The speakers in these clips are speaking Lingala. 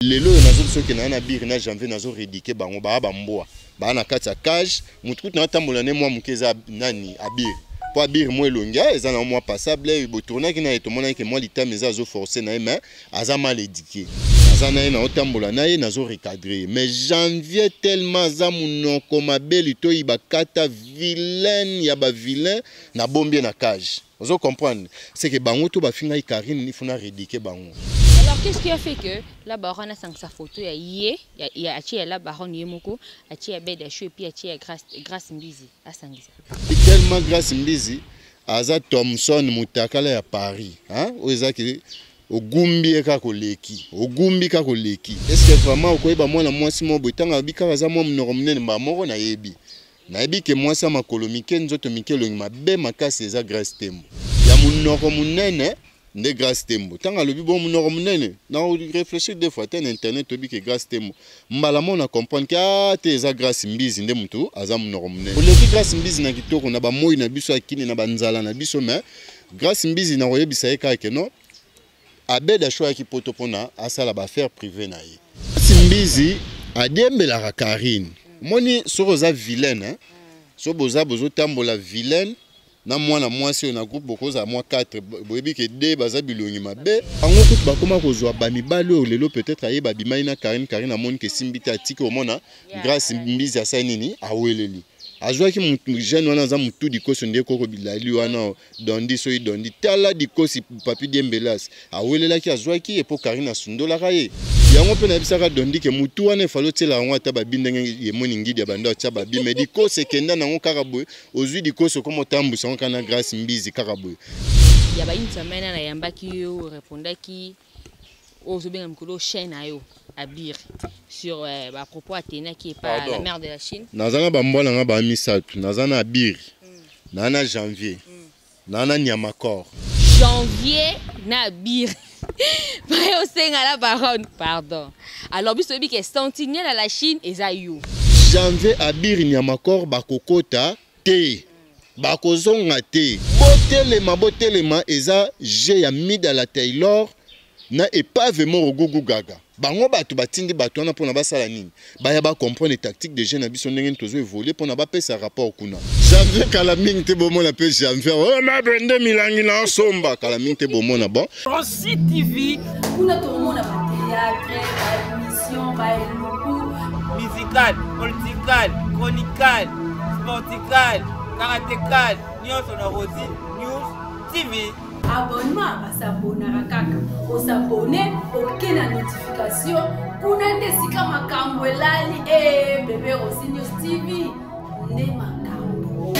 Lelo oyo nazo biso ke na na biri na janvier nazo rééduquer bango baa ba mbwa baa na kati ya cage mutu kutu natambola ne mwa moke eza nani abiri po abiri mwa elongi ah, eza na mwa passable botournaki na ye tomonaki ke mwa litama eza azo forcer na ye mais aza mal éduqué naza na ye naotambola na ye nazo recadre ye mais janvier tellement aza monoko mabe litoyi bakata vilaine ya ba vilain nabombi ye na cage. Ozo comprendre? C'est que bango to bafingaki Carine, il faut na rééduquer bango. Alors qu'est-ce qui a fait que la baronne a sa photo ya ye ya ya atie ya la baronne ye moko atie ya Beda Chou et puis atie ya Grâce Grâce Mbizi asangisa. Tellement Grâce Mbizi aza Thomson mutakala ya Paris, hein? Oyo eza ke ogumbi ye kaka oleki, ogumbi kaka oleki. Est-ce que vraiment okoyeba mwana mwasi moko boye ntango alobi kaka aza mwa monoko monene mbala moko nayebi. Nayebi ke mwasi ya makolo mike nzoto mike elongi mabe makasi eza Grace Tembo. Ya munoko munene nde Grace Tembo. Tango alobi bon munoko munene na reflechir deux fois te na internet toyebi ke Grace Tembo. Mbala moko na comprendre ke ah te eza Grace Mbizi nde mutu aza munoko munene. Oleki Grace Mbizi na kitoko na ba moyi na biso ya kini na ba nzala na biso mais Grace Mbizi nakoyebisa ye kaka ke non Abed achoyaki poto pona asala ba affaires privées na ye. Mbizi adiembelaka Carine. Omoni soki oza vilaine hein? Soki boza bozotambola vilaine na mwana mwasi oyo na groupe bokozala mwa 4 boyebi ke de baza bilongi mabe bango kutu bakoma kozwa bamibali oyo lelo peut-être aye babimaki na Carine. Carine amoni ke esimbi te atiki omona Grace Mbizi asali nini aweleli azwaki jeune wana aza mutu dikoso nde koko bilali wana Dondi soki dondi tala dikosi papi diembelas awelelaki azwaki ye mpo Karine asundolaka ye yango mpe nayebisaka dondi ke mutu wana efali otiela yango ata babi ndenge yemoni ngidi ya banda otya babi me dikosi ekenda nango kaka boye ozwi dikosi okoma otambwisa yango kaka na Grace Mbizi kaka boye ya ba une semaine nayambaki yo repondaki oyo ozobenga mikolo chaîne na yo abir sur euh, ba propos atenaki epa la mère de la Chine. Naza na bambwa na nga ba misato, naza na abir mm. na na janvier mm. na na nyamakor. Janvier na abir baye osenga la baronne pardon. Alors biso toyebi ke sentinelle à la Chine eza yo. Janvier abir nyamakor bakokota te bakozonga te. Botelema botelema eza jeu ya mida la Taylor na epave moro gugu gaga bango bato batindi bato wana mpona basala nini baya ba comprendre tactique de jeu na biso ndenge tozo évoluer mpona bapesa rapport kuna janvier kala mingi te bomona mpe janvier oyo oh, mabende milangi na osomba kala mingi te bomona bon Rossy TV kuna tokomona ba théâtre ba émission ba eluku musical political chronical sportical karatekal nyonso na Rossy News TV. Abonnement basabonaka kaka osabone oke na notification kuna nde esika makambo elali e bebe Rossy News TV nde makambo.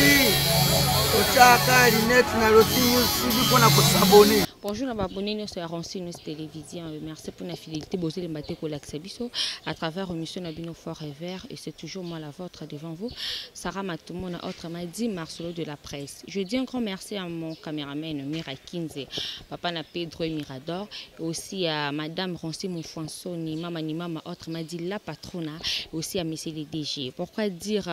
Otyaka linete na Rossy News TV mpo na kosabone. Bonjour na abonné nyonso ya Ronsi News Télévision. Merci pour la fidélité. Bozali mbate kolakisa biso à travers émission na bino Fort et Vert et c'est toujours moi la vôtre devant vous, Sarah Matumona, autrement dit Marcelo de la presse. Je dis un grand merci à mon caméraman Mira Kinze, papa na Pedro et Mirador, et aussi à madame Ronsi Moufansoni, mama ni mama, autrement dit la patrona, et aussi à monsieur le DG. Pourquoi dire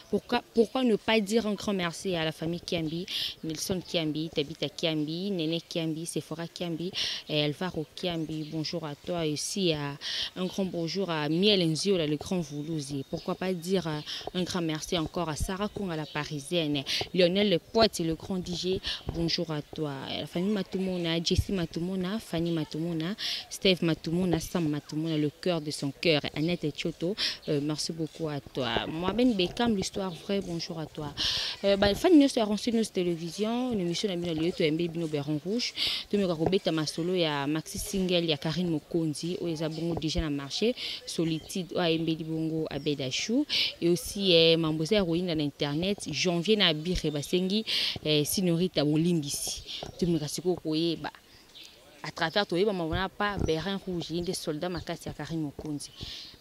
pourquoi, pourquoi ne pas dire un grand merci à la famille Kiambi, Nelson Kiambi, Tabitha Kiambi, Nene Kiambi, Sephora Kiambi, et Alvaro Kiambi. Bonjour à toi et aussi à, un grand bonjour à Miel Nziola, le grand Voulouzi. Pourquoi pas dire un grand merci encore à Sarah Konga, la parisienne, Lionel le poète et le grand DJ. Bonjour à toi. La famille Matumona, Jessie Matumona, Fanny Matumona, Steve Matumona, Sam Matumona, le cœur de son cœur, Annette et Choto. Merci beaucoup à toi. Mohamed Bekam, l'histoire vraie, bonjour à toi. Bah, Fanny News, Ronsi News Télévision, une émission na bino lieu to mb bino Béron Rouge. To meka kobeta masolo ya maxi single ya Karine Mokonzi oyo eza bongo déjà na marché Solitude oyo ayembeli bongo Abed Achou et aussi mambo eza ya koyinda na internet janvier na Abire basengi Sinorita bolimbisi. To meka sikoyo koyeba à travers toyeba mambo na pa Bérin Rouge ye nde soldat makasi ya Karine Mokonzi.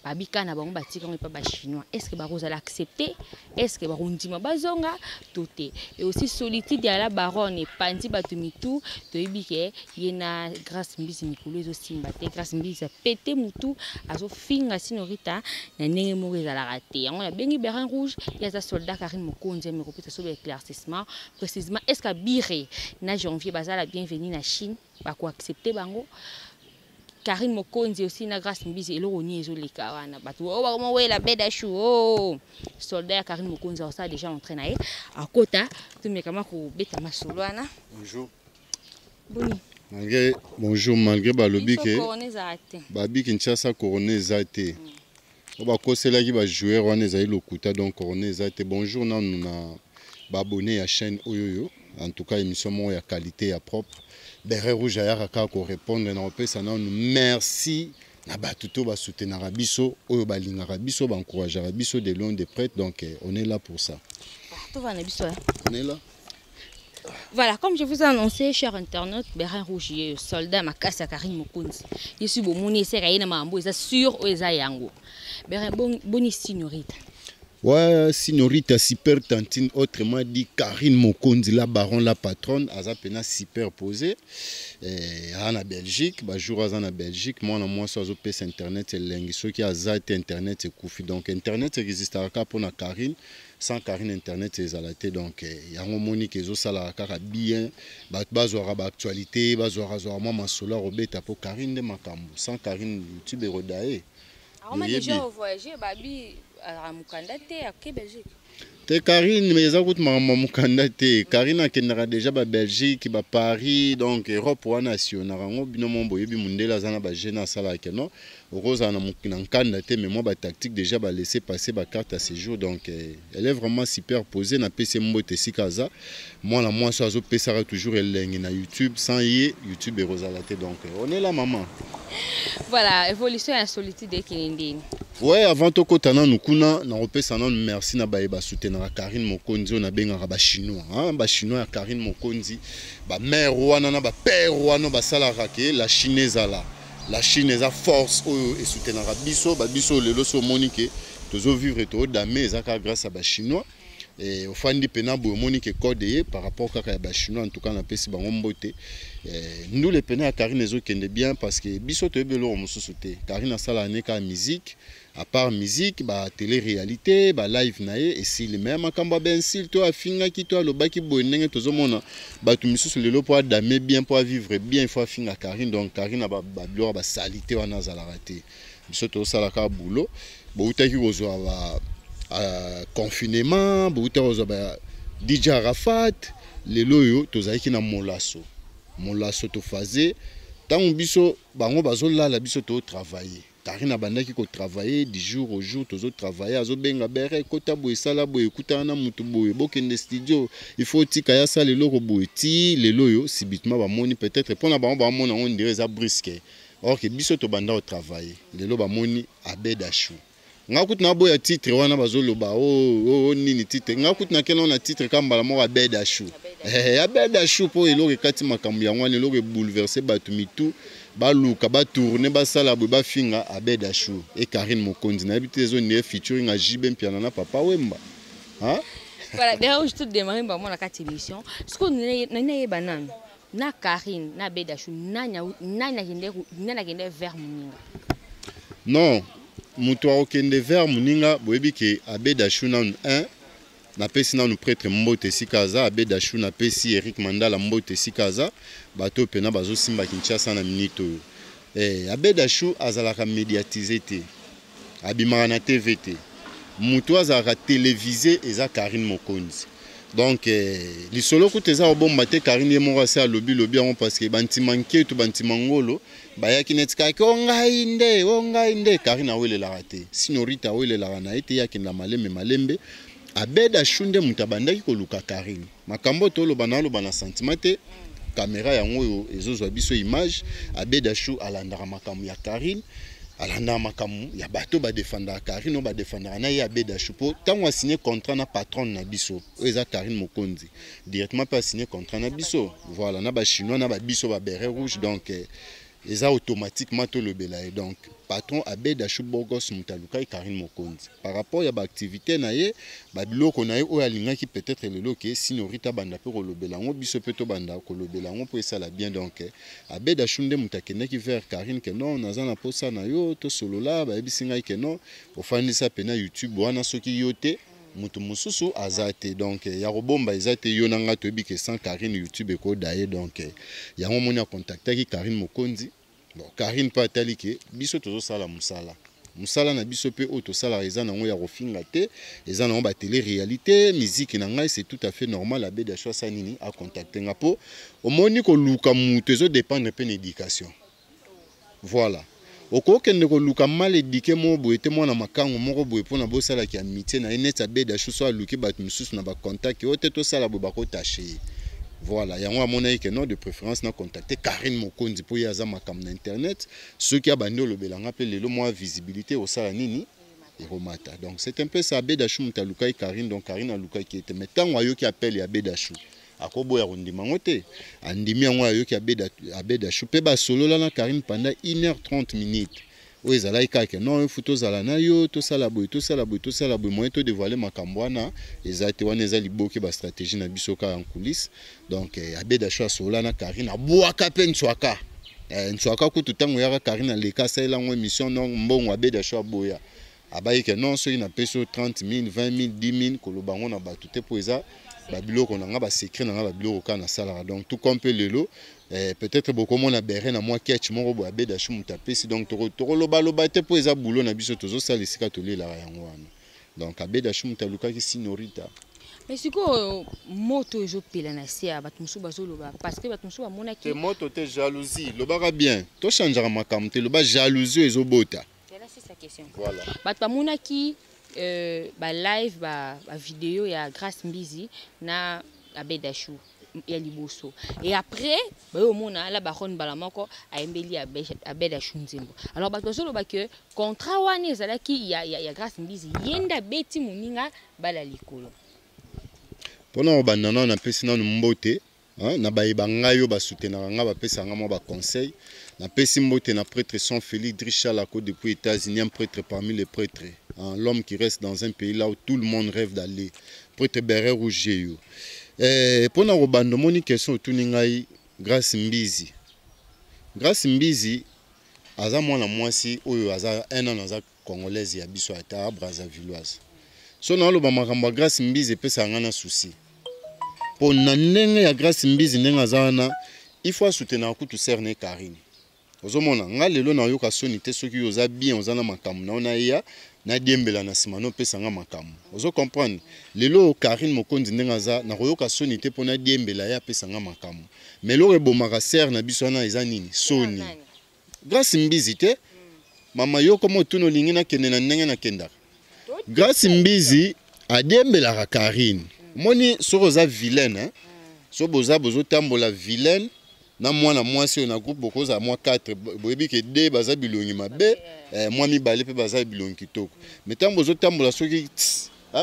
Babika na bango batika ngo epa ba chinois. Est-ce que bakozala accepter? Est-ce que bakondima bazonga to te? Et aussi solitude ya la baronne epanzi bato mitu toyebi ke ye na Grâce Mbizi mikolo ezosimba te. Grâce Mbizi apete mutu azofinga Sinorita na ndenge moko ezalaka te. Yango nabengi Bérin Rouge ye aza soldat Karine Mokonzi ya mikopesa so ba éclaircissement précisément est-ce que Abire na janvier bazala bienvenue na Chine bako accepter bango? Karine Mokonzi aussi na Grâce Mbizi eloko nini ezoleka wana bato oyo bakoma wela beda chou oh soldat ya Karine Mokonzi akosala déjà entrée na ye akota tomekama kobeta masolo wana. Bonjour. Boni. Malgré bonjour malgré balobi ke babi Kinshasa corona eza te. Oyo bakoselaki ba joueur wana ezali lokuta donc corona eza te. Bonjour nanu na ba abonné ya chaîne oyo oyo. En tout cas émission moko ya qualité ya propre. Beret rouge ayaka kaka ko répondre na kopesa nanu merci na bato to ba soutenaka biso oyo balingaka biso ba encourageaka biso de loin de près donc on est là pour ça. Tout va na biso. On est là. Voilà, comme je vous ai annoncé, cher internaute, Bérin Rouge, soldat makasi ya Karine Mokonzi. Yesu bomoni eseka ye na makambo eza sûr oyo eza yango. Bérin boni signorita. Ouais, signorita super tantine, autrement dit Karine Mokonzi, la baron, la patronne, aza pena super posé. Eh, aza na Belgique, ba jour aza na Belgique, mwana mwasi azopesa internet elengi soki aza te internet ekufi. Donc internet existaka kaka mpona Karine. Sans Karine internet ezala te donc yango moni ke ezosalaka kaka bien bato bazwaka ba actualité bazwaka zwaka mwa masolo ya kobeta mpo Karine nde makambo. Sans Karine YouTube ekoda ye. Akoma déjà voyager babi azalaka mokanda te ake Belgique. Te Karine mais eza kutu makambo ya mokanda te. Karine akendaka déjà ba Belgique ba Paris donc Europe wana asionaka yango bino mo boyebi mondele aza na ba jeune asalaka ke non okozala na nkanda te mais moi ba tactique déjà ba laisser passer ba carte à séjour donc elle est vraiment super posée na pesi mbote esika aza mwana mwasi azopesaka toujours elengi na YouTube sans ye YouTube ekozala te donc on est là maman. Voilà, évolution ya solitude ekende ndeni. Ouais, avant tokota nanu kuna na kopesa nanu merci na baye basoutenaka Karine Mokonzi oyo nabengaka ba chinois hein, ba chinois ya Karine Mokonzi ba mère wana na ba père wana basalaka ke la Chine ezala. La Chine eza force oyo esoutenaka biso ba biso lelo so omoni ke tozo vivre to dame eza kaka grâce à ba chinois. Et ofandi pena boye omoni ke code ye par rapport kaka ya ba chinois en tout cas napesi bango mbote. Ndule pena ya Karine ezokende bien parce que biso toyebi eloko mosusu te. Karine asalaka ne kaka musique, à part musique ba télé réalité ba live na ye esili mais makambo ya bensil to afingaki to alobaki boye ndenge tozomona bato misusu lelo po adame bien po avivre bien il faut afinga Karine donc Karine ba biloko ba salité wana azalaka te. Biso tosalaka boulot boutaki kozwa ba confinement boutaki kozwa ba DJ Arafat lelo oyo tozalaki na molaso molaso tofaze ntango biso bango bazolala biso totravailler. Karine abandaki kotravailler du jour au jour tozotravailler azobenga bere ekota boye esala boye ekutana na mutu boye bokende studio il faut tika ya sala eloko boye ti lelo oyo subitement bamoni peut-être mpona bango bamona yango ndire eza brusque or ke biso tobanda kotravailler lelo bamoni Abed Achou nga kutu naboya titre wana bazoloba oh, oh, nini titre nga kutu nakenda na titre kaka mbala moko Abed Achou. Abed Achou mpo eloko ekati makambo yango wana eloko ebouleverse bato mitu baluka batourne basala boye bafinga Abed Achou e Karine Mokonzi nayebi te ezonire featuring ya JB Mpiana na Papa Wemba. Hein? Voilà, d'ailleurs je te démarre ba mona kati émission. Ce qu'on nayeba nanu na Karine na Abed Achou nani akende vers moninga. Non, moto akokende vers moninga boyebi ke Abed Achou nanu 1 napesi nanu prêtre mbote esika aza Abed Achou napesi Eric Mandala mbote esika aza bato pena bazosimba Kinshasa na minute oyo. Abed Achou azalaka médiatisé te abimaka na TV te moto azalaka télévisé eza Karine Mokonzi donc lisolo kutu eza kobomba te Karine ye moko ase alobi lobi yango parce que bantima nketu bantima ngolo bayaki neti kaka o ngai nde Karine awelelaka te Signorita awelelaka na ye te ye akenda malembe malembe. Abed Achou nde moto abandaki koluka Karine makambo toloba na aloba na sentiment te caméra yango oyo ezozwa biso image. Abed Achou alandaka makambo ya Karine alandaka makambo ya bato badefendaka Karine oyo badefendaka na ye Abed Achou mpo ntango asigné contrat na patronne na biso oyo eza Karine Mokonzi directement mpe asigné contrat na biso voilà na bachinois na babiso ba béret rouge donc eza automatiquement tolobela ye donc patron Abed Achou Bogos moto alukaki Karine Mokonzi par rapport ya baactivité na ye babiloko na ye oyo alingaki peut-être lelo ke Signorita banda mpe kolobela yango biso mpe tobanda kolobela yango mpo esala bien donc Abed Achou nde moto akendaki vers Karine ke non naza na posa na yo tosolola bayebisi ngai ke non ofandisa pena YouTube wana soki yo te moto mosusu aza te donc ya kobomba eza te yo na ngai toyebi ke sans Karine YouTube ekoda ye donc yango moni akontaktaki Karine Mokonzi. Bon, Karine mpe atali ke biso tozosala mosala, mosala na biso mpe oyo tosalaka eza nango ya kofinga te, eza nango batele réalité musique na ngai, c'est tout à fait normal. Abedi Asho asala nini? Acontacte nga. Mpo omoni, koluka moto ezodépendre mpe na éducation. Voilà, okokende koluka mal éduqué moko boye te, mwana makango moko boye, mpona bosalaki amitié na ye neti Abedi Asho. So aluki bato mosusu na bacontact oyo te, tosala boye, bakotashe ye. Voilà, yango amonaki ke non, de préférence na contacter Karine Mokonzi, mpo ye aza makambo na internet. Soki abandi olobelanga mpe lelo, mwa visibilité osala nini, ekomata. Donc c'est un peu ça. Abed Ashu moto alukaki Karine, donc Karine alukaki ye te. Mais ntango ayoki appel ya Abed Ashu, akoboya kondima yango te, andimi yango. Ayoki Abed Ashu mpe basolola na Karine pendant 1 heure 30 minutes. Oyo ezalaki kaka non, efu tozala na yo, tosala boye, tosala boye, tosala boye. Moyen todévoile makambo wana eza te. Wana eza liboke, bastratégie na biso kaka en coulisse. Donc Abed Ashu asolola na Karine, abwaka mpe nswaka, nswaka kutu. Ntango yaka Karine aleka, asalela yango émission. Donc mbongo, Abed Ashu aboya, abayi ke non, soki napesi yo 30 000, 20 000, 10 000, koloba yango na bato te, mpo eza babiloko na nga, basecret na nga, babiloko kaka nasalaka. Donc tout comme mpe lelo, peut-être bokomona bere na mwa ketch moko boye, Abed Ashu moto apesi. Donc tokolobaloba te, mpo eza boulot na biso tozosala, esika tolelaka yango wana. Donc Abed Ashu moto alukaki Sinorita. Mais sikoyo moto ezopela na se ya bato mosusu bazoloba, parce que bato mosusu bamonaki Te, moto te, jalousie. Lobaka bien, tochangeaka makambo te, loba jalousie oyo ezobota. C'est sa question. Voilà. Bato bamonaki balive, bavideo ya Grâce Mbizi na Abed Ashu ya liboso, et après bayo omona la baronne mbala moko ayembeli Abed Ashu nzembo. Alors bato bazoloba ke contrat wana ezalaki ya Grâce Mbizi, ye nde abeti moninga bala likolo. Mpona kobanda nano, napesi nano mbote na bayeba ngai oyo basoutenaka ngai, bapesaka ngai mwa baconseil. Napesi mbote na prêtre Son Félix Drichalako depuis États-Unis, un prêtre parmi les prêtres, hein, l'homme qui reste dans un pays là où tout le monde rêve d'aller, prêtre béret rouge yo. Mpona kobanda, omoni question otuni ngai, Grâce Mbizi. Grâce Mbizi aza mwana mwasi oyo aza un an, aza congolaise ya biso, ata brazavilloise. So naoloba makambo ya Grâce Mbizi, epesaka ngai na souci, mpo na ndenge ya Grâce Mbizi, ndenge aza wana, il faut asoutenaka kutu sœur ne Karine. Ozomona nga lelo nayoka soni te soki oza bien, oza na makambo na yo, naya nadiembela na nsima, nopesa nga makambo. Ozo comprendre? Lelo Karine Mokonzi, ndenge aza, nakoyoka soni te mpo nadiembela ye, apesa nga makambo. Mais eloko ebomaka sœur na biso wana eza nini? Soni. Grâce Mbizi te, mama yo koma otuna, olingi nakende na ndenge nakendaka. Grâce Mbizi adiembelaka Karine. Omoni, soki oza vilaine, so boza bozotambola vilaine na mwana mwasi oyo na groupe, bokozala mwa 4, boyebi ke de baza bilongi mabe, mwa mibale mpe baza bilongi kitoko. Mais ntango bozotambola, soki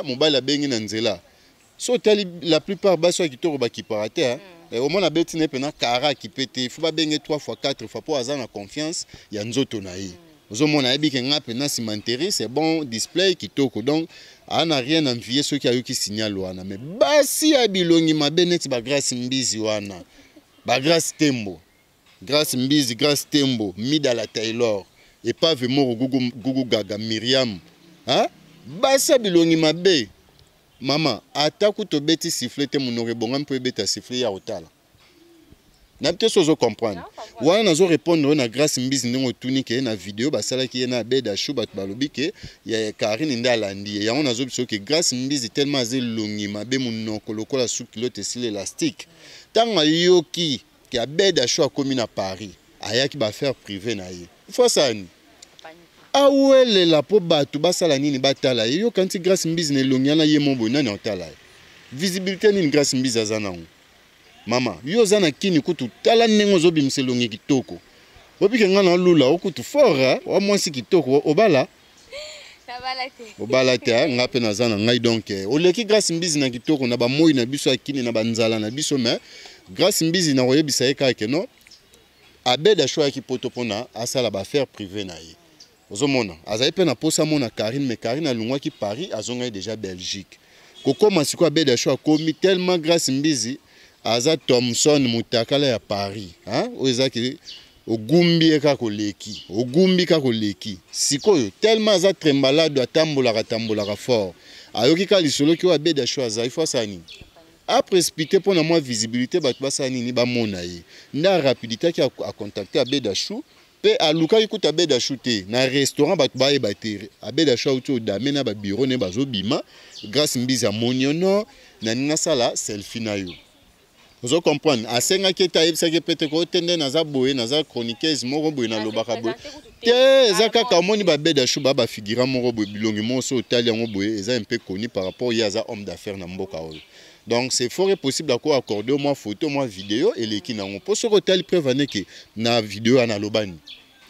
mobali abengi na nzela, so otali la plupart basi oyo kitoko bakipaka te. Omona abeti na ye mpena kara, akipe te, fo babenge 3 fois, 4 fois, mpo aza na confiance ya nzoto na ye. Ozomona, ayebi ke nga mpena cimenterie, c'est bon, display kitoko, donc aa na rien envie soki ayoki signal wana. Mais basi ya bilongi mabe neti bagrâce Mbizi wana, bagrâce Tembo, Grâce Mbizi, Grâce Tembo, Midala Taylor, epave moko, Gugu, Gugu Gaga, Miriam, hein? Basi ya bilongi mabe, mama, ata kutu obeti sifflet te, monoko ebongami mpo ebeta sifflet ya kotala. Nayebi te so ozocomprendre. Wana nazorépondre oyo na Grâce Mbizi, ndenge otuni ke na video basalaki ye na Abed Ashu, bato balobi ke ya Karine nde alandi ye. Yango nazobi ke Grâce Mbizi, tellement aza elongi mabe, monoko lokola suki lote esili élastique, ntango ayoki ke Abed Ashu akomi na Paris, ayaki baaffaire privé na ye, ifo asala nini? Awelela mpo bato basala nini? Batala ye. Yoka nti Grâce Mbizi na elongi wana ye mo boye, nani otala ye? Visibilité nini Grâce Mbizi aza nango? Mama, yo oza na kini kutu, tala ndenge ozobimisa elongi kitoko. Obike ngai na olula okutu fort, wa mwasi kitoko, obala obala te, nga mpe naza na ngai. Donc oleki Grâce Mbizi na kitoko na bamoi na biso ya kini, na banzala na biso. Mais Grâce Mbizi, na koyebisa ye kaka ke non, Abed Ashu ayaki poto mpona asala baaffaire privé na ye. Ozomona, azali mpe na posa mona Karine, mais Karine alongwaki Paris, azongaki déjà Belgique. Kokóma sikoyo, Abed Ashu akomi, tellement Grâce Mbizi aza Thomson motakala ya Paris, oyo ezaki ogumbi ye kaka oleki, ogumbi kaka oleki. Sikoyo tellement aza trembalado, atambolaka tambolaka fort, ayoki kaka lisolo ki oyo Abed Ashu aza, ifo asala nini? Aprécipité mpo na mwa visibilité, bato basala nini? Bamona ye. Nde arapidité aki acontacte Abed Ashu. Mpe alukaki kuta Abed Achour te na restaurant, bato bayeba te. Abed Achour auti odame na babiro ne, bazobima. Grâce Mbizi amoni yo, no naningi nasala selfie na yo, ozo comprendre? Asengaki ete ayebisaki pe te ko te nde naza boye, naza chroniqueuse moko boye, nalobaka boye te. Eza kaka omoni baAbed Achour ba bafigura moko boye, bilongi moko so otali yango boye, eza un peu connu par rapport ye aza homme d'affaires na mboka oyo. Donc c'est fort possible ako accorder mwa photo, mwa video eleki nango. Mpo soki otali preuve aneke na video wana, alobani,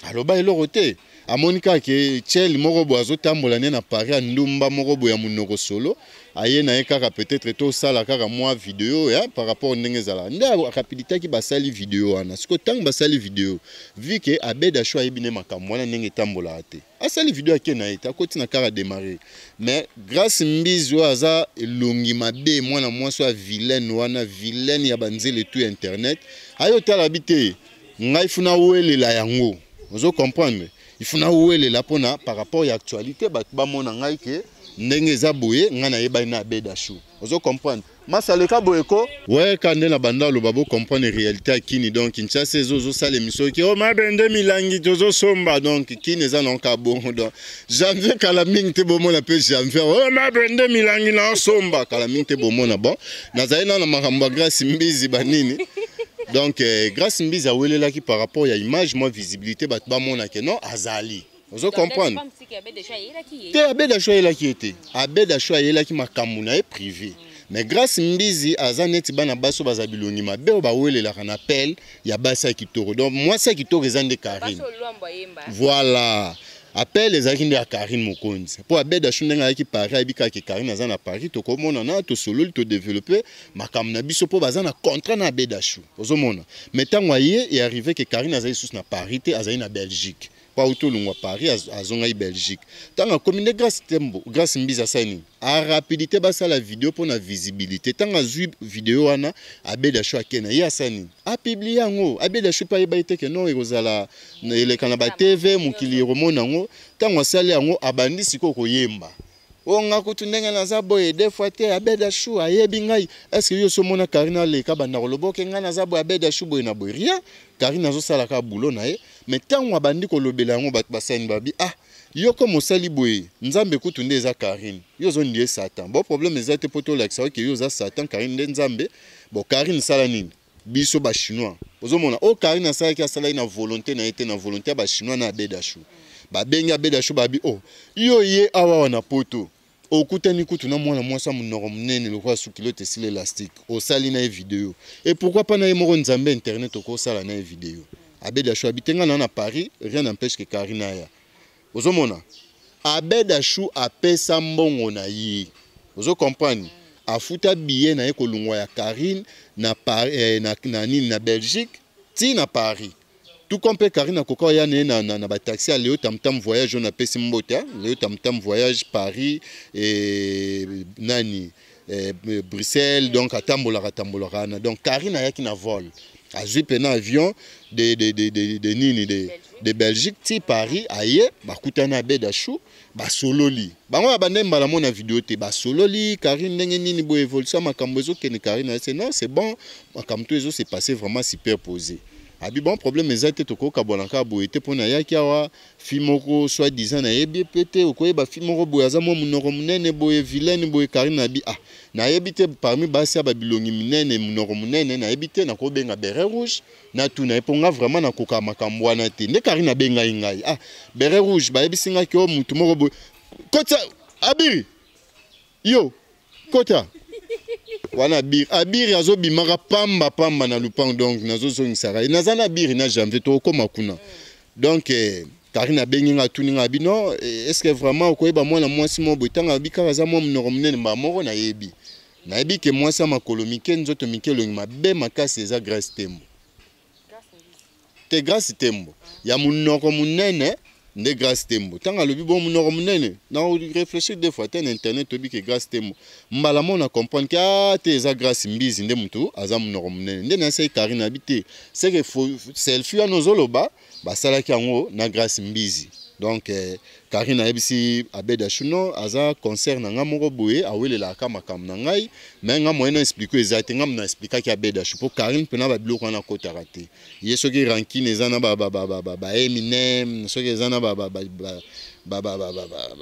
aloba eloko te. Amoni kaka ke chel moko boye azotambola nde na Paris, ya ndumba moko boye ya monoko solo, aye na ye kaka peut-être tosala kaka mwa video ya par rapport ndenge ezalaka nde rapiditaki. Basali video wana. Sikoyo ntango basali video, vu ke Abed Achour ayebi nde makambo wana ndenge etambolaka te, asali video, ake na ye te, akoti na kaka démarrer. Mais Grâce Mbizi oyo aza elongi mabe, mwana mwasi oyo ya vilaine wana, vilaine ya banzele tu ya internet, aye otala bi te, ngai funa welela yango, ozo comprendre? Ifuna welela mpona par rapport ya actualité, bato bamona ngai ke ndenge eza boye, ngai nayebani na Abed Achour, ozo comprendre? Masaleka boye ko weka nde na banda aloba, bocomprendre réalité ya Kini. Donc Kinshasa eza ozosala émission ki o mabende milangi tozosomba. Donc Kini eza na oka bongo. Donc janvier kala mingi te, bomona mpe janvier o mabende milangi na osomba kala mingi te, bomona. Bon, nazali nana makambo ya Grâce Mbizi banini. Donc Grâce Mbizi awelelaki par rapport ya image, mwa visibilité, bato bamona ke non, azali, ozo comprendre te? Abed Achour ayelaki ye te. Abed Achour ayelaki makambo na ye privé. Mais Grâce Mbizi aza neti bana basi oyo baza bilongi mabe, oyo bawelelaka na pele ya basi ya kitoko. Donc mwasi ya kitoko eza nde Karine. Voilà, appel ezalaki nde ya Karine Mokonzi, mpo Abed Achour ndenge ayaki Paris, ayebi kaka Karine aza na Paris, tokomonana, tosololi, todéveloppe makambo na biso, mpo baza na contrat na Abed Achour, ozomona? Mais ntango aye, earrive ke Karine azali lisusu na Paris te, azali na Belgique, mpo auti olongwa Paris, azongaki Belgique. Ntango akomi nde Grâce Tembo, Grâce Mbizi asali nini? Arapidité, basala video mpo na visibilité. Ntango azwi video wana, Abed Achour akei na ye, asali nini? Apublie yango. Abed Achour mpe ayeba ye te ke non, ekozala eleka na baTV, mokili ekomona yango. Ntango asali yango, abandi sikoyo koyemba: "O nga kutu ndenge naza boye, deux fois te, Abed Achour ayebi ngai." Est ce que yo so omona Karine aleka banda koloba oke ngai naza boye, Abed Achour boye na boye? Rien. Karine azosala kaka boulot na ye. Mais ntango abandi kolobela yango, bato basani babi: "Ah, yo ko mosali boye, Nzambe kutu nde eza Karine, yo ozondi ye Satan." Bon, problème eza te, mpo tolakisa oke yo oza Satan, Karine nde Nzambe. Bon, Karine sala nini? Biso Bachinois ozomona oyo Karine asalaki, asalaki na volonté na ye te, na volonté ya Bachinois na Abed Achour. Babengi Abed Achour, babi: "O oh, yo ye awa wa na Poto, okutani kutu na mwana mwasi ya monoko monene lokola sukilo tesile élastique, osali na ye video, et pourquoi pas na ye moko Nzambe internet okosala na ye video?" Abed Achour abi te, nga na Paris, rien n'empêche que Karine aya. Ozomona, Abed Achour apesa mbongo na ye, ozo comprendre? Afuta billet na ye kolongwa ya Karine na, na nini, na Belgique ti na Paris. Tout comme mpe Karine akoka oya na ye na bataxi ya Leo Tamtam Voyage oyo napesi mbote, Leo Tamtam Voyage Paris e, nani, Bruxelles. Donc atambolaka atambolaka wana. Donc Karine ayaki na vol, azwi mpena avion de nini, de Belgique ti Paris. Aye, bakutani Abed Achour, basololi. Bango babanda mbala mo na video te, basololi. Karine, ndenge nini boye, évolution ya makambo ezokende? Karine ayese: "Non, c'est bon, makambo to ezo se passe vraiment superposé." Abi: "Bon, problème eza te, tokokabwana kaka boye te, mpo nayaki awa, fille moko soi disant nayebi ye mpe te, okoyeba fille moko boye aza mwa monoko monene boye, vilaine boye." Karine abi: "Ah, nayebi te, parmi basi ya babilongi minene, monoko monene, nayebi te, nakobenga Beret Rouge, natuna ye, mpo nga vraiment nakoka makambo wana te." Nde Karine abengai ngai: "Ah, Beret Rouge, bayebisi ngai ke o mutu moko boye kota abiri yo kota wana." Abiri, abiri azobimaka pamba pamba na lupango. Donc nazozongisaka ye, naza na abiri na janvier, tokokóma kuna. Donc Karine abengi nga, atuni nga, abi: "Non, est ce que vraiment okoyeba mwana mwasi moko boye?" Ntango abi kaka aza mwa monoko monene, mbala moko nayebi, nayebi ke mwasi ya makolo mike, nzoto mike, elongi mabe makasi, eza Grace Tembo te. Grace Tembo ya monoko monene nde Grâce Tembo. Ntango alobi bo monoko monene, na réfléchir deux fois te, na internet toyebi ke Grâce Tembo. Mbala mo na comprendre ke a te, eza Grâce Mbizi nde motu aza monoko monene. Nde nasali Karine abi te, c'est que selfie wana ozoloba, basalaki yango na Grâce Mbizi. Donc Karine ayebisi Abed Ashu non, aza concert na nga moko boye, awelelaka makambo na ngai, mais nga moyen na expliquer eza te. Nga na expliquaki Abed Ashu po Karine mpena babiloko wana akotaka te. Ye soki rancune eza na ba Eminem, soki eza na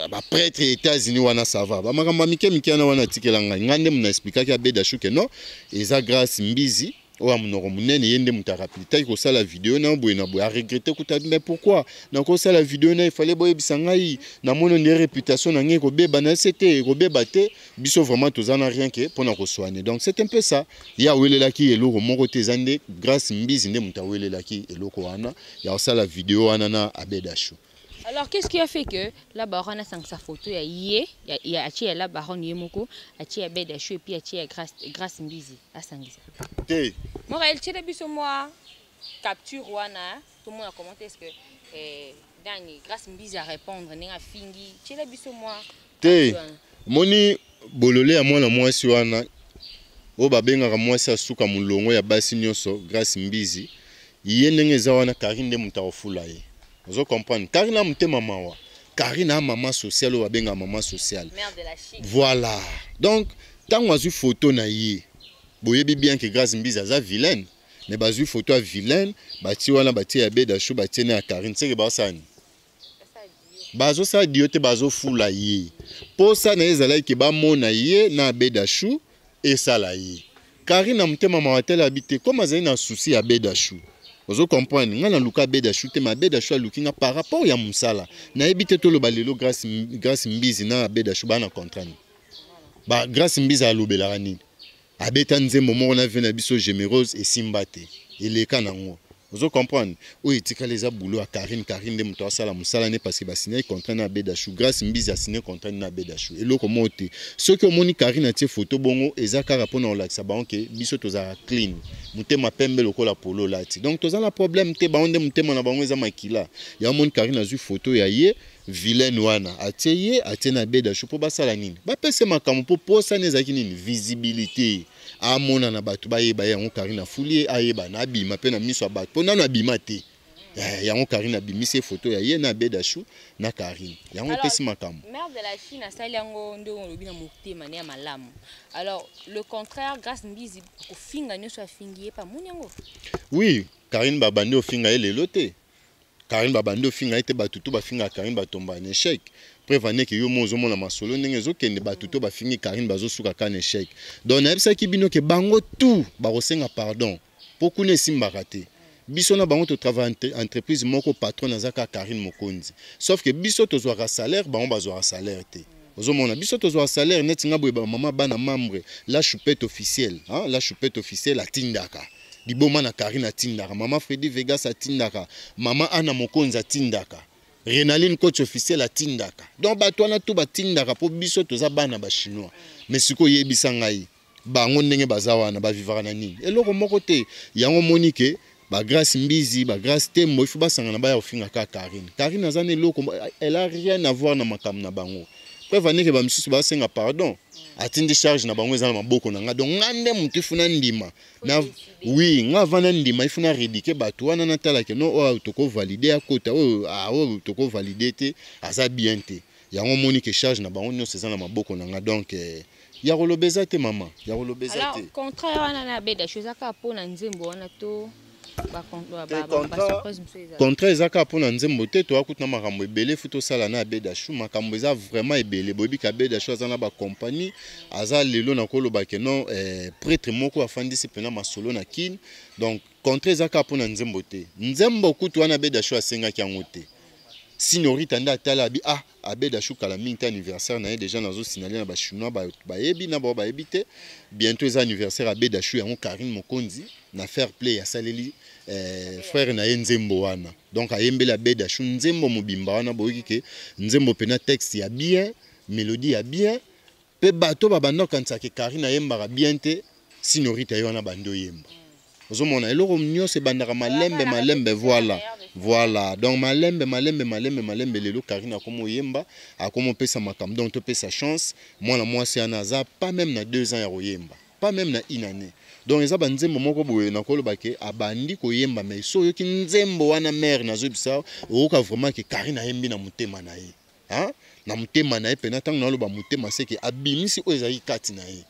baprêtre ya États-Unis wana, ça va. Bamakambo ya mike mike wana wana atikela ngai. Ngai nde na expliquaki Abed Ashu ke non, eza Grâce Mbizi oyo ya monoko monene, ye nde moto arapiditaki kosala video na boye na boye. Aregretter kuta, mais pourquoi nakosala video na efale boyebisa ngai? Namoni nde réputation na ngai ekobeba na se te, ekobeba te. Biso vraiment toza na rien ke mpona kosoigner. Donc c'est un peu ça. Ye awelelaki eloko moko te, eza nde Grâce Mbizi nde moto awelelaki eloko wana ya kosala video wana na Abed Ashu. Alors, qu'est-ce qui a fait que la baronne a sa photo ya ye ya atie ya la baronne ye moko, atie ya Abed Ashu, et puis atie ya Grâce Mbizi, asangisa? Te. Morael, tiela biso mwa capture wana, tomona comment est-ce que nani, Grâce Mbizi a répondre ndenge afingi. Tiela biso mwa. Te, moni bolole ya mwana mwasi wana oyo babengaka mwasi asuka molongo ya basi nyonso, Grâce Mbizi, ye ndenge eza wana, Karine nde moto akofula ye. Ozo comprendre? Karine na motema mawa, Karine a mama sociale oyo babengaka mama sociale. Mère de la chic. Voilà. Donc ntango azwi photo na ye, boyebi bien ke Grâce Mbizi aza vilaine, mais bazwi photo ya vilaine, batie wana, batie ya Beda Shu, batie na ya Karine, seke basala nini? Bazosala dio te, bazofula ye. Posa na ye ezalaki ke bamona ye na Abeda Shu, esala ye. Karine na motema mawa tele abi te, comme azali na souci ya Abeda Shu. Ozo comprendre? Ngai naluka Abeda Shu te, mais Abeda Shu aluki nga par rapport ya mosala. Nayebi te, toloba lelo Grâce Mbizi na Abeda Shu baa na contrat nini? Ba Grâce Mbizi alobelaka nini? Abeta nzembo moko na vie na biso Gémérose, esimba te, eleka nango. Ozo comprendre? Oyo etikali eza boulot ya Karine. Karine nde moto asala mosala ne, parce que basignaki contrat na Abeda Shu. Grâce Mbizi asigne contrat na Abeda Shu eloko moko te. Soki omoni Karine atie photo bongo, eza kaka mpona kolakisa bango ke biso tozalaka clean, motema pembe lokola polo olati. Donc toza na problème te. Bango nde motema na bango eza makila. Ya omoni Karine azwi photo ya ye vilaine wana, atie ye, atie na Abeda Shu mpo basala nini? Bapesa makambo mpo posani ezalaki nini? Visibilité, amonana, bato bayeba ye. Yango Karine afuli ye, ayebana, abima mpe na miso ya bato, mpo nano abima te. Yango Karine abimisi ye photo ya ye na Abeda Shu na Karine, yango epesi makambo. Mère de la Chine asali yango ndenge olobi na motema ne ya malamu. Alors le contraire, Grâce Mbizi kofinga nyonso afingi ye, pa moni yango. Oui, Karine babandi ofinga ye lelo te. Karine babandi ofinga ye te. Bato to bafingaka Karine batomba na échec. Preuve aneke yo mo ozomona masolo ndenge ezokende. Bato to bafingi Karine bazosuka kaka na échec. Donc nayebisaki bino ke bango tout bakosenga pardon, mpo kuna esimbaka te. Biso na bango totravaille entreprise moko, patron aza kaka Karine Mokonzi, sauf ke biso tozwaka salaire, bango bazwaka salaire te. Ozomona, biso tozwaka salaire neti nga boye, bamama bana membre la Choupette officielle, hein? La Choupette officielle atindaka liboma na Karine, atindaka mama Fredi Vegas, atindaka mama Ana Mokonzi, atindaka Renaline coach officiel, atindaka. Donc bato wana to batindaka mpo biso toza bana bachinois. Mais sikoyo oyebisa ngai, bango ndenge baza wana, bavivaka na nini? Eloko moko te. Yango omoni ke bagrâce Mbizi, bagrâce Tembo, ifo basangana baya kofinga kaka Karine. Karine aza na eloko, elle a rien à voir na makambo na bango. Preuve andeke bamisusu basenga pardon, atindi charge na bango eza na maboko na nga. Donc nga nde motu ifuna ndima na, oui, nga avant na ndima, ifuna rééduquer bato wana, natalake no oyo tokovalider akota, oyo oyo tokovalider te, aza bien te. Yango omoni ke charge na bango nyonso eza na maboko na nga. Donc ya koloba eza te, mama, ya koloba eza te. Contrat wana na Abeda Shu eza kaka mpona nzembo wana to? Contrat eza kaka mpona nzembo te. Toya kutu na makambo ebele fu tosala na Abeda Shu. Makambo eza vraiment ebele. Boyebi ke Abeda Shu aza na bacompagnie, aza lelo nakoloba ke non, prêtre moko afandisi mpena masolo na Kine. Donc contrat eza kaka mpona nzembo te. Nzembo kutu wana Abeda Shu asengaki yango te. Sinorita nde atala abi: ah, Abeda Shu kala mingi te anniversaire na ye. Déjà nazosignaler na bachinois, bayebi na bao bayebi te, bientôt eza anniversaire Abeda Shu. Yango Karine Mokonzi na fair play asaleli frère na ye nzembo wana. Donc ayembeli Abeda Shu nzembo mobimba wana. Boyoki ke nzembo mpena texte ya bien, mélodie ya bien, mpe bato babanda kokanisaka Karine ayembaka bien te. Sinorita ye wana bandi oyemba. Ozomona, eloko nyonso ebandaka malembe malembe. Voilà, voilà. Donc malembe malembe malembe malembe, lelo Karine akoma oyemba, akoma opesa makambo. Donc topesa chance mwana mwasi wana, aza pas même na 2 ans ya koyemba. Pas même na une année. Donc eza ba nzembo moko boye nakoloba ke abandi koyemba, mais so oyoki nzembo wana mare nazoyebisa, oyoka vraiment ke Karine ayembi na motema na ye, hein? Na motema na ye mpena. Ntango naloba motema, seke abimisi oyo ezalaki kati na ye,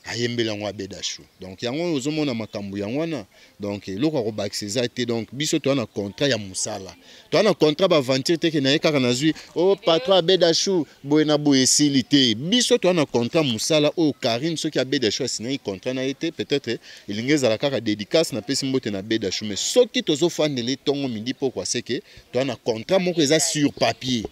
ayembeli yango Abeda Chou. Donc yango oyo ozomona makambo yango wana. Donc eloko ya kobakisa eza te. Donc biso toza na contrat ya mosala, toza na contrat baaventure te ke na ye kaka nazwi o oh, patron Abeda Chou boye na boye, esili te. Biso toza na contrat mosala oyo Karine, soki Abeda Chou asignaki contrat na ye te, peut-être elingi ezala kaka dédicace, napesi mbote na Abeda Chou. Mais soki tozofandela etongo midi pokwa, seke toza na contrat moko eza sur papier.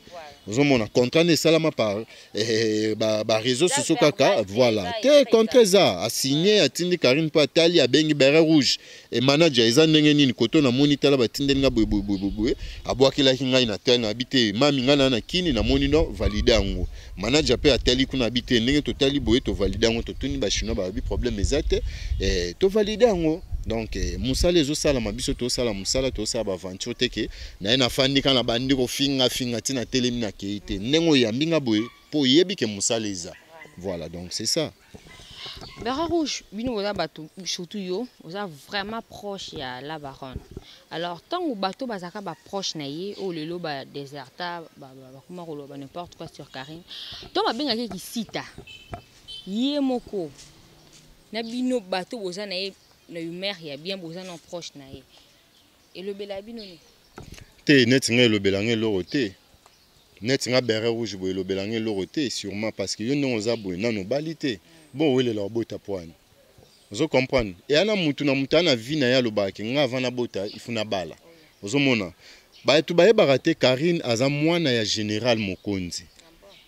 Ozomona contrat nde esalama par eh, baréseau ba sociaux kaka, voilà te. Contrat eza asigne, atindi Karine mpo atali, abengi Béret Rouge e manager, eza ndenge nini koto namoni, tala batindeli nga boye boye boye boye, abwakelaki ngai na tel, nabi te mami, ngai na kini namoni no valide yango. Manager mpe atali kuna, abi te ndenge totali boye, tovalide yango, totuni bachinois, babi problème eza te, eh, tovalide yango. Donc eh, mosala ezosalama, biso tosala mosala, tosala baaventure te ke naye nafandi kaka na bandi kofingafinga ntina telemi nakei te. Ndenge oyambi nga boye mpo oyebi ke mosala eza, voilà, donc c'est ça. Béret Rouge, bino boza bato, surtout yo oza vraiment proche ya la baronne. Alors ntango bato bazalaka baproche na ye oyo lelo badeserta, bakoma koloba n'importe quoi sur Karine, to babengaki kisita ye moko na bino bato boza na ye na humeur ya bien, boza na proche na ye, elobela bino nini? Te, neti ngai elobela ngai eloko te. Neti nga Béret Rouge boye, elobela ngai eloko te, sûrement parce que yo ndenge oza boye, nano obali te, bon, owelela obota po wani ozo comprendre eya na mutu na mutu aa na vie na ye, alobaka nga avant nabota ifu nabala. Ozomona bato bayebaka te, Karine aza mwana ya général Mokonzi,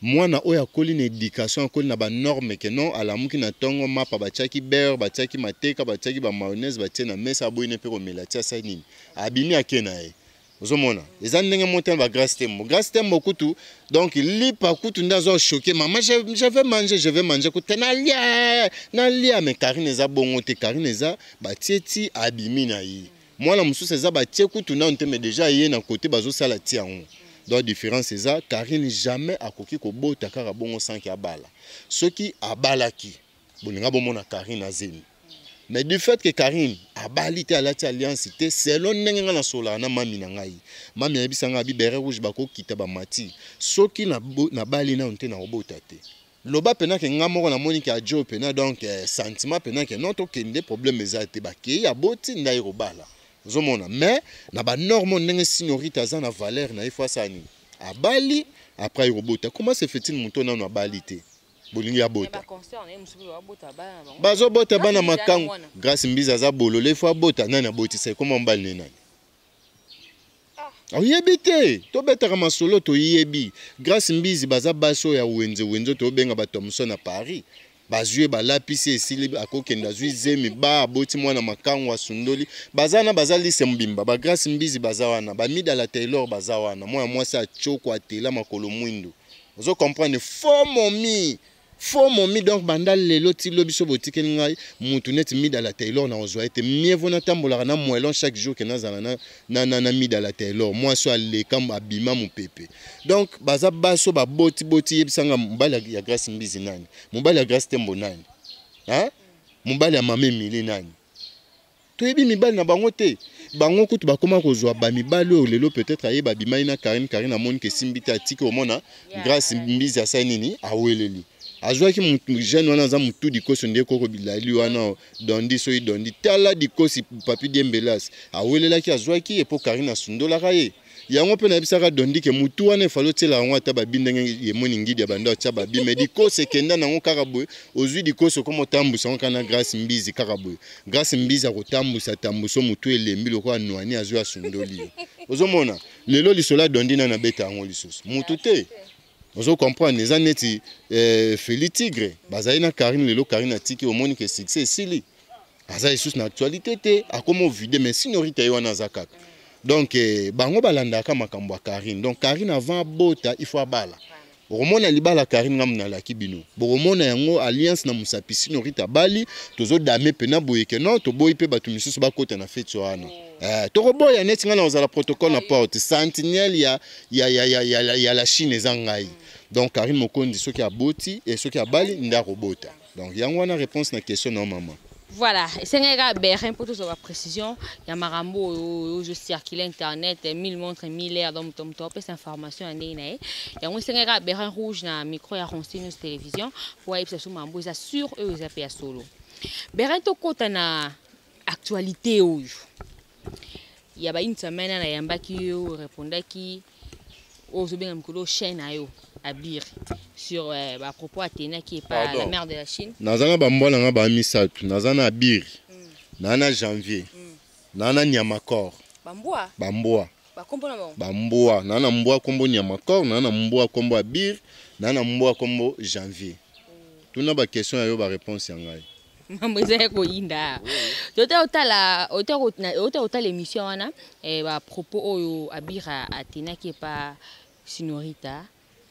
mwana oyo akoli na éducation, akoli na banorme ke non, alamuki na ntongo, mapa batiaki beurre, batiaki mateka, batiaki bamayonnaise, batie na mesa, aboyini mpe komela ti asali nini, abimi ake na ye. Ozomona eza ndenge moko te na bagrâce Tembo. Grâce Tembo kutu, donc lipa kutu nde aza choqué: "Mama, je vais manger, je vais manger kutu te, nalia, nalia." Mais Karine eza bongo te. Karine eza batie ti abimi na ye. Mwana mosusu eza batie kutu nano te, mais déjà ye na côté bazosala ti yango. Donc différence eza, Karine jamais akoki kobota kaka bongo sans que abala. Soki abalaki, bolinga bomona Karine azemi. Mais du fait que Karine abali te, alati alliance te, selon ndenge ngai nasolaka na mami na ngai, mami ayebisa ngai abi Béret Rouge bakokita bamati, soki nabali nano te, nakobota te. Loba mpena ke nga moko namoni ke ajo mpena, donc eh, sentiment mpena ke non, tokende, problème eza te, bakei, aboti nde aye kobala. Ozomona, mais na banorme ndenge signorite aza na valeur na ye, fo asala nini? Abali, après aye kobota. Comment se fait-il moto nano abali te, bolingi abota? Bazobota bana makangu. Grâce Mbizi aza bolole, fo abota nani? Abotisa ekoma mobali ne nani? Oyebi te, tobetaka masolo, toyebi Grâce Mbizi baza basi oyo ya wenze wenze, tobenga bato ya moso na Paris, bazwi ye, balapisi, esili, akokende, azwi zemi, ba aboti mwana makangu, asundoli. Baza wana, baza lise mobimba, bagrâce Mbizi baza wana, bamidala Taylor baza wana, mwana mwasi acoko atela makolo mwindu. Ozo comprendre, faux momi, faux momi. Donc banda lelo ti lobi so botikeli ngai mutu neti Midala Taylor na kozwa ye te. Mieux vaut natambolaka na moelon chaque jour ke nazala na Midala Taylor, mwasi oyo aleka abima mopepe. Donc baza basi oyo babotiboti. Yebisanga mobali ya Grâce Mbizi nani? Mobali ya Grâce Tembo nani, hein? Mobali ya mama Emili nani? Toyebi mibali na bango te. Bango kutu bakóma kozwa bamibali oyo lelo peut-être ayeba abimai na Karine, Karine amoni ke esimbi te, atiki. Omona Grâce Mbizi asali nini? Aweleli, azwaki jeune wana aza motu dikosi nde koko bilali wana dondi, soki dondi tala dikosi papi diembelas, awelelaki, azwaki ye mpo Karine asundolaka ye. Yango mpe nayebisaka dondi ke mutu wana efali otiela yango ata babi ndenge yemoni ngidi ya banda otya babi, mais dikosi ekenda nango kaka boye. Ozwi dikosi, okoma otambusa yango kaka na Grâce Mbizi kaka boye. Grâce Mbizi akotambusa tambusa, motu elembi lokola nwani, azwi, asundoli yo. Ozomona lelo lisolo ya dondi nani abeta yango lisusu? Mutu te. Ozo comprendre, eza neti eh, Feli Tigre bazali na Karine, lelo Karine atiki, omoni ke succès esili, aza lisusu na actualité te, akoma ovide. Mais signorite ye wana aza kaka. Donc eh, bango balandaka makambo ya Karine. Donc Karine avant abota, il faut abala. Okomona libala Karine, ngamu nalaki bino, bokomona yango alliance na mosapi. Signorite abali, tozodame mpena boye ke non, toboyi mpe bato misusu bakota na feti wana. Eh, tokoboya neti ngai na kozala protocole na porte sentinelle ya la Chine eza ngai. Donc Karine Mokonzi soki aboti et soki abali nde akobota. Donc yango wana réponse na question na mama. Voilà, esengeli kaka berin mpo tozwa baprécision ya makambo oyo ozocircule internet, mille montre mille air. Donc moto moto apesa information ya ndenge na ye. Yango esengeli kaka Berin Rouge na micro ya Ronsi News Télévision mpo ayebisa so makambo eza sur oyo eza mpe ya solo. Berin, tokɔta na actualité oyo ya ba une semaine. Nayambaki yo, répondaki oyo ozobenga mikolo chaîne na yo Abir sur bapropos atenaki epa la mère de la Chine. Naza na bambwa na nga baa misato. Naza na Abir, naa na Janvier, naa na Nyamakor. Bambwa? Bambwa. Bakombo na bango? Bambwa. Naa na mbwa kombo Nyamakor, naa na mbwa kombo Abir, naa na mbwa kombo Janvier. Tuna baquestion ya yo, baréponse ya ngai. Mambo eza ya koyinda. Tota otala, ota otala émission wana, bapropos oyo Abir atenaki epa Sinorita,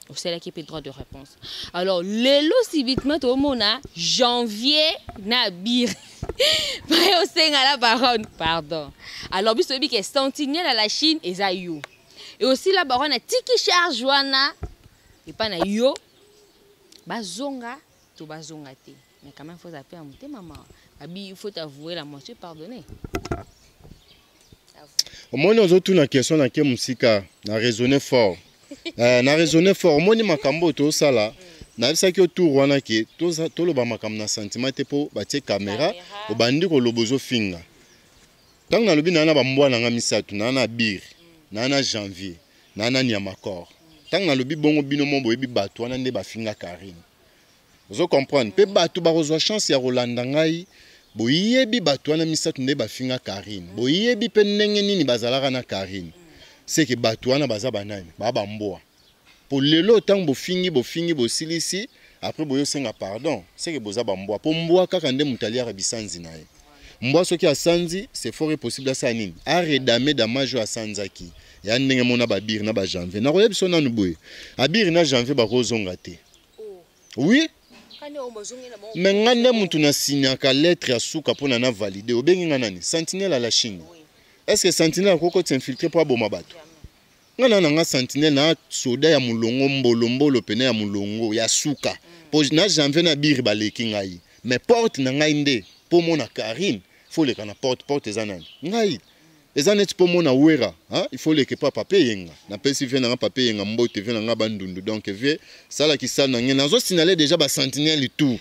osalaki mpe droit de réponse. Alors lelo subitement toomona Janvier na Abir baye osenga la baronne pardon. Alors biso toyebi ke sentinelle à la Chine eza yo, et aussi la baronne atiki charge wana epa na yo. Bazonga to bazonga te, mais quand même faut appeler ya motema mawa. Abi, il faut avouer la moitié pardonner. Omoni, ozotuna question nake mosika na raisonner fort, na raisonner fort. Omoni makambo oyo tosala, nayebisaki yo tour wana ke toloba makambo na sentiment te, mpo batie caméra. Obandi koloba, ozofinga. Ntango nalobi naa na bambwa na nga misato, naa na Bir, naa na Janvier, naa na Nyamakor. Ntango nalobi bongo, bino mo boyebi bato wana nde bafinga Karine. Ozo comprendre? Mpe bato bakozwa chance ya kolanda ngai. Boyebi bato wana misato nde bafinga Karine, boyebi mpe ndenge nini bazalaka na Karine. Seke bato wana baza banani? Baa bambwa. Po lelo ntango bofingi, bofingi, bosilisi, après boyosenga pardon, seke boza bambwa. Mpo mbwa kaka nde moto aliaka bisanzi na ye. Mbwa soki asanzi, c'est fort et possible asala nini? Aredame damage oyo asanzaki. Ya ndenge mona babiri na bajanvier, nakoyebi so nanu boye, Abiri na Janvier bakozonga te. Oui, mais nga nde mutu nasignaka lettre ya suka mpona na valide. Obengi nga nani? Sentinelle à la Chine. Est ce que sentinelle akoki kotisa infiltré mpo aboma bato? Nga na nga sentinelle na soda ya molongo mbolombolo pene ya molongo ya suka, mpo na Janvier na Biri baleki ngai, mais porte na ngai nde mpo mona Karine, faut oleka na porte. Porte eza nani? Ngai. Eza neti mpo mona Wera, il faut oleka epa Pape Yenga. Napesi vie na nga Pape Yenga mbote, vie na nga Bandundu. Donc vie salaki sale na ngai, nazosignaler déjà basentinelle tout.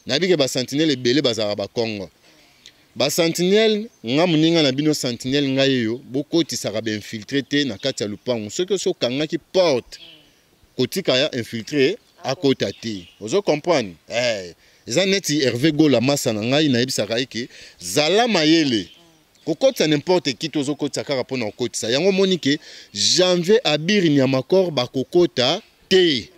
Nayebi ke basentinelle ebele bazalaka Bakongo. Basentinelle, nga moninga na bino sentinelle, ngai eyo bokotisaka bainfiltré te na kati ya lupango. Soki osi okangaki porte, kotika ya infiltré akota te. Ozo comprendre? Eza neti Hervé Gola, masa na ngai, nayebisaka ye ke zala mayele kokotisa n'importe qui te. Ozokotisa kaka mpona kokotisa yango. Omoni ke Janvier, Abiri, Nyamakor bakokota te,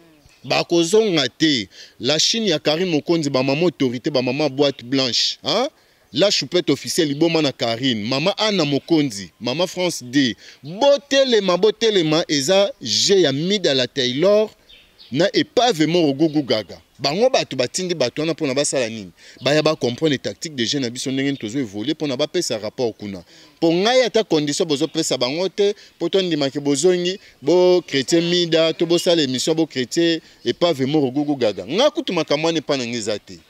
bakozonga te. La Chine ya Karine Mokonzi, bamama autorité, bamama boîte blanche, hein? La choupette officielle, liboma na Karine, mama Anna Mokonzi, mama France D, botelema, botelema. Eza g ya Mida la Taylor na epave moko gugu gaga. Bango bato batindi bato wana mpona basala nini? Baya bacomprendre tactique de jeu na biso, ndenge nini tozo évolue, mpona bapesa rapport kuna. Mpo ngai ata condition bozopesa bango te mpo tondimaki bozongi bochrétien Mida to bosala émission bochrétien epave moko gugu gaga. Ngai kutu makambo wana epa na ngai eza te.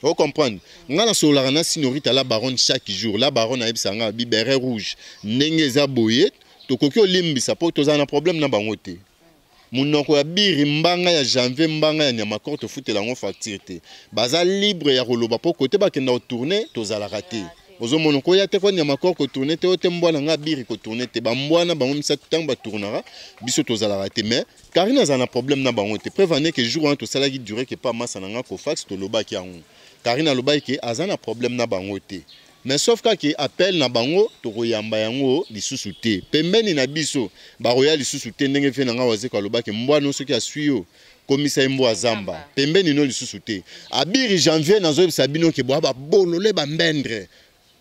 Ocomprendre? Ngai nasololaka na Sinorita la baronne chaque jour. La baronne ayebisaka ngai biberet rouge ndenge eza boye, tokoki olimbisa mpo tozala na problème na bango te. Monoko ya Biri, mbanga ya Janvier, mbanga ya Nyamakor, tofutela yango facture te. Baza libre ya koloba mpo kote bakenda kotourne tozalaka te. Ozomona, koya te kwa Nyamakor kotourne te, oyo te mbwa na nga Biri kotourne te. Bambwana bango misato, ntango batournaka biso tozalaka te. Mais Karine azala na problème na bango te. Preuve ane ke jour wana tosalaki direct epa masa na nga Cofax, tolobaki yango. Karine alobaki ke aza na problème na bango te, mais sauf kaka appel na bango tokoyamba yango lisusu te. Pembeni na biso bakoya lisusu te. Ndenge vie na nga Wazeko alobaki, mbwana soki aswi yo, komisa ye mbwa zamba. Pembeni no lisusu te. Abiri, Janvier, nazoyebisa bino ke bwa babolole bambendre.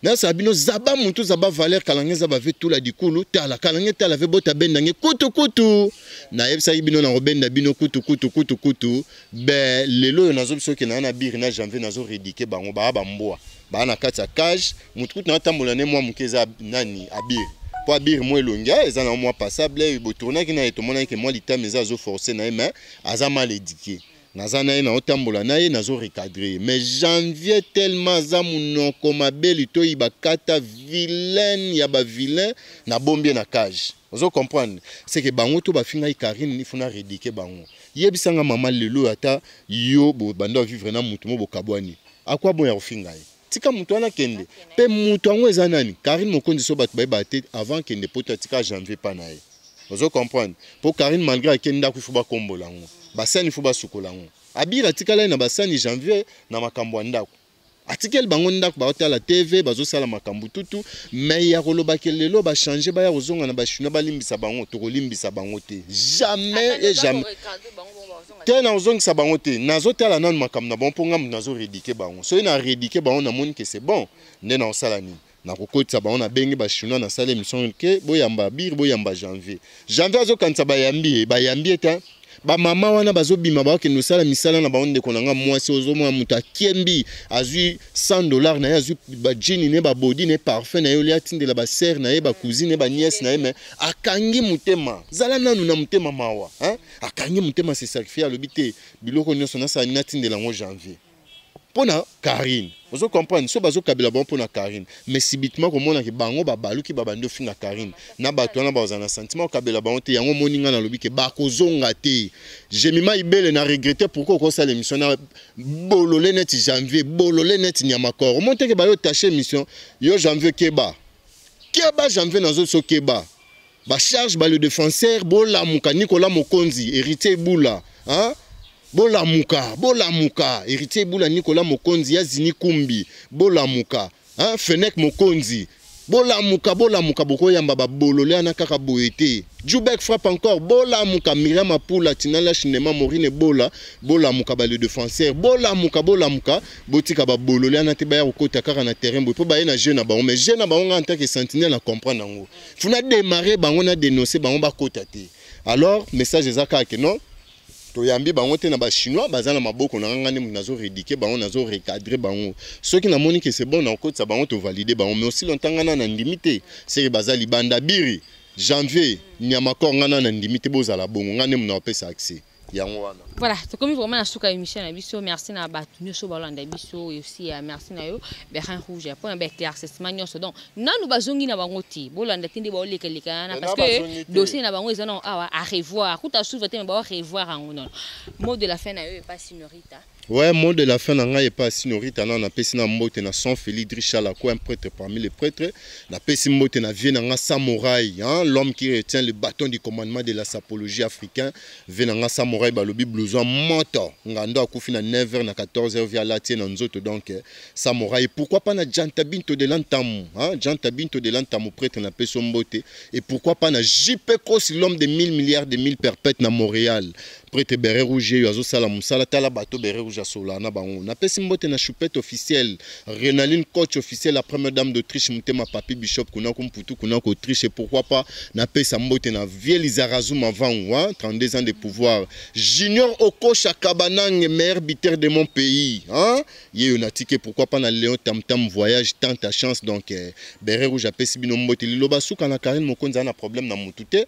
Nayebisaka bino zaba mutu zaba valeur kalange eza bave tula dikulu tala kalange tala ve bota bendange kutu kutu. Nayebisaki bino nakobenda bino kutu kutu kutu kutu. Be lelo oyo nazo biso ke naa na Biri na Janvier, nazoredike bango. Baa bambwa, baa na kati ya cage. Mutu kutu natambola ne mwa moke eza nani? Abiri. Mpo abiri mwa elongi eza na mwa passable, botournaki na ye, tomonaki mwa litama eza, azoforce na ye, mais aza mal éduqué. Naza na ye, naotambola na ye, nazo recadre ye. Mais Janvier, tellement aza monoko mabe, litoyi bakata, vilaine ya bavilain, nabombi ye na cage. Ozo comprendre, c'est que bango to bafingai Karine, il faut na rééduquer bango. Yebisanga mama, lelo ata yo banda vivre na mutu mo bokabwani, akwa boya kofinga ye, tika moto wana kende. Mpe moto yango eza nani? Karine Mokonzi. So bato bayeba te, avant kende poto, atika Janvier mpa na ye. Ozo comprendre? Mpo Karine, malgré ake ndako, ifo bakombola yango, basani ifo basukola yango. Abiri atikala ye na basani, Janvier na makambo ya ndako. Atikeli bango ndako, baotala TV, bazosala makambo tutu. Mais ya kolobaki lelo bachange, baya kozonga na bachinois, balimbisa bango, tokolimbisa bango te, jamais et jamais te. Nazongisa bango te, nazotala nanu makambo na bango, mpo ngambo nazorééduquer bango. Soki na rééduquer bango, namoni ke c'est bon, nde naosala nini? Nakokotisa bango. Nabengi bachinois, nasala émission ke boyamba bire, boyamba Janvier. Janvier azokanisa bayambi ye, bayambi ye te. Bamama wana bazobima, bakokende kosala misala na bango. Ndeko na nga mwasi, ozomona moto akembi, azwi 100 $ na ye, azwi bajini ne, babodi ne, parfum na ye, olia, atindela basœur na ye, bacousine, banièce na ye, mais akangi motema. Zala nanu na motema mawa, hein? Akangi motema, se sacrifie, alobi te, biloko nyonso nasala nini, natindela yango Janvier mpo na Karine. Ozo comprendre? So bazokabela bango mpo na Karine, mais subitement komonaki bango babaluki, babandi ofinga Karine na bato wana, bazala na sentiment okabela bango te. Yango omoni ngai nalobi ke bakozonga te. Jemima Ibele, na regrette pourquoi okosala émission na bolole neti Janvier, bolole neti Nyamakor. Omoni teke bayo tache émission yo. Janvier, keba, keba Janvier, nazoso keba bacharge bale défenseur. Bolamuka, Nicolas Mokonzi, Héritier Ebula, hein? Bolamuka, bolamuka, Héritier Ebula, Nicolas Mokonzi, Yazini Kumbi, bolamuka, hein? Fenek Mokonzi, bolamuka, bolamuka. Bokoyamba babolole wana kaka boye te. Jubek frappe encore, bolamuka. Miriam Apula, Tinala Chinema, Morine Bola, bolamuka. Bale défenseur, bolamuka, bolamuka. Botika babolole wana te, baya kokota kaka na terrain boye mpo baye na jeu na bango. Mais jeu na bango, nga en tant que sentinelle na comprendre yango, funa démarrer bango, na dénoncer bango, bakota te. Alors message eza kaka ke non, toyambi bango te na bachinois, baza na maboko na nga. Nde moto nazo rééduquer bango, nazo recadrer bango. Soki namoni ke c'est bon, nakokotisa bango, tovalide bango. Mais aussi longtemps nga na nandimi te, seke baza libanda. Biri, Janvier, Nyamakor, nga na nandimi te bozala bongo. Nga nde moto nakopesa accès yango wana. Voilà, tokomi vraiment na suka émission na biso. Merci na bato nyonso balanda biso, et aussi merci na yo Béret Rouge mpona baéclaircissement nyonso. Donc nanu bazongi na bango te, bolanda te nde baolekaleka wana, parce que dossier na bango eza nano awa à revoir, kuta suivre te, mais bao revoir yango nono. Mot de la fin na yo epa Sinorita? Ouais, mot de la fin na ngai epa Sinorita, na napesi na mbote na son Félix Drichalako, un prêtre parmi les prêtres. Napesi mbote na vie na nga Samouraï, hein, l'homme qui retient le bâton du commandement de la sapologie africain. Vie na nga Samouraï, balobi blouson moto ngando akufi na 9h na 14h via latie na nzoto. Donc Samouraï, pourquoi pas na Janta Binto de l'Antamu, hein, Janta Binto de l'Antamu, prêtre, na peso mbote. Et pourquoi pas na JP Cross, l'homme de 1000 milliards de 1000 perpètes na Montréal, prêtre béret rouge oyo azosala mosala. Tala bato béret rouge asola na bango. Napesi mbote na Choupette officielle, Renaline coach officiel, la première dame d'Autriche, motema Papi Bishop kuna ko Mputu kuna ko Autriche. Et pourquoi pas napesa mbote na vie Lizarazu Mavangu, hein, 32 ans de pouvoir, Junior Okosha Kabanang, meilleur buteur de mon pays, hein, ye yo natike. Pourquoi pas na Léon Tam Tam voyage, tant ta chance. Donc béret rouge apesi bino mbote. Liloba suka na Karine Mokonzi, na problème na mutu te.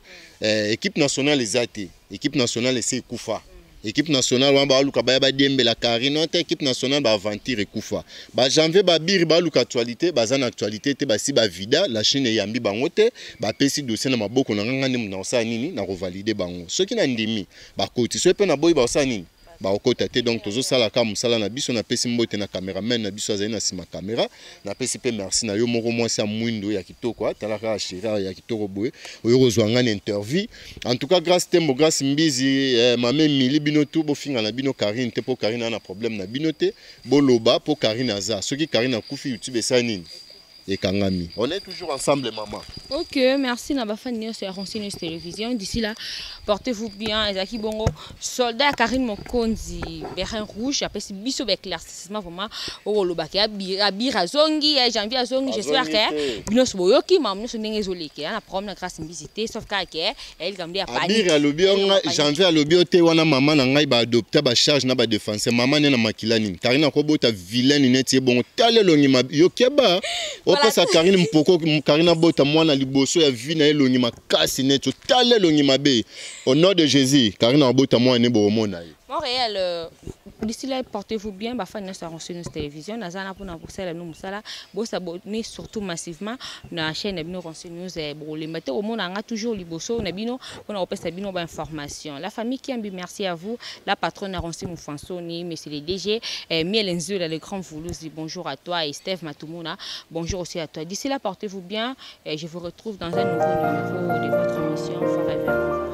Équipe nationale eza te, équipe nationale ese ekufa. Équipe nationale wana baluka baya badiembela Karine te, équipe nationale baaventure ekufa. Bajanvier, babiri baluka actualité, baza na actualité te, basi bavida. La Chine eyambi bango te, bapesi dossier na maboko na nganga. Nde moto nakosala nini? Nakovalide bango. Soki na ndimi, bakoti. Soki mpe naboyi, bakosala nini? Bakokota te. Donc tozosala kaka mosala na biso. Napesi mbote na cameraman na biso, azali na nsima caméra. Napesi mpe merci na yo moko, mwasi ya mwindo ya kitoko. Tala kaka chéri ya kitoko boye oyo kozwa ngai na interview. En tout cas, Grâce Tembo, Grâce Mbizi, mame Emili, bino tu bofinga na bino Karine te, mpo Karine aza na problème na bino te. Boloba mpo Karine aza. Soki Karine akufi, YouTube esala nini? Ekangami. On est toujours ensemble, maman. Ok, merci na bafani nyonso ya Ronsi News Télévision. D'ici là. Portez-vous bien. Ezalaki bongo soldat ya Karine Mokonzi, Berin Rouge, apesi biso ba éclaircissement vraiment okolobaka Abir azongi, ya Janvier azongi, j'espère que bino nyonso boyoki makambo nyonso ndenge ezoleka. Ya na problème na Grâce Mbizi te, sauf kaka ke eyali likambo ya panique. Abir alobi yo nga Janvier alobi yo te wana mama na ngai ba adopta ba charge na ba défenseur mama ne na makila nini Karine akobota vilaine neti ye bongo tala elongi mabe yo keba opesa Karine mpoko Karine abota mwana liboso ya vie na ye elongi makasi neti tala elongi mabe au nom de Jésus Karine abota mwana ne bokomona ye. Montréal, d'ici là, portez-vous bien. Bafan nyonso ya Rossy News Télévision, naza na mpona kosala bino mosala. Bosabonner surtout massivement na chaîne na bino Rossy News. Bokolemba te komona nga toujours liboso na bino mpona kopesa bino bainformation. La famille Kiambi, merci à vous. La patronne Rossy Moufansoni, monsieur le DG, Miel Nzula, le grand Voulouzi, bonjour à toi. Et Steve Matumuna, bonjour aussi à toi. D'ici là, portez-vous bien. Et je vous retrouve dans un nouveau numéro de votre émission Forever.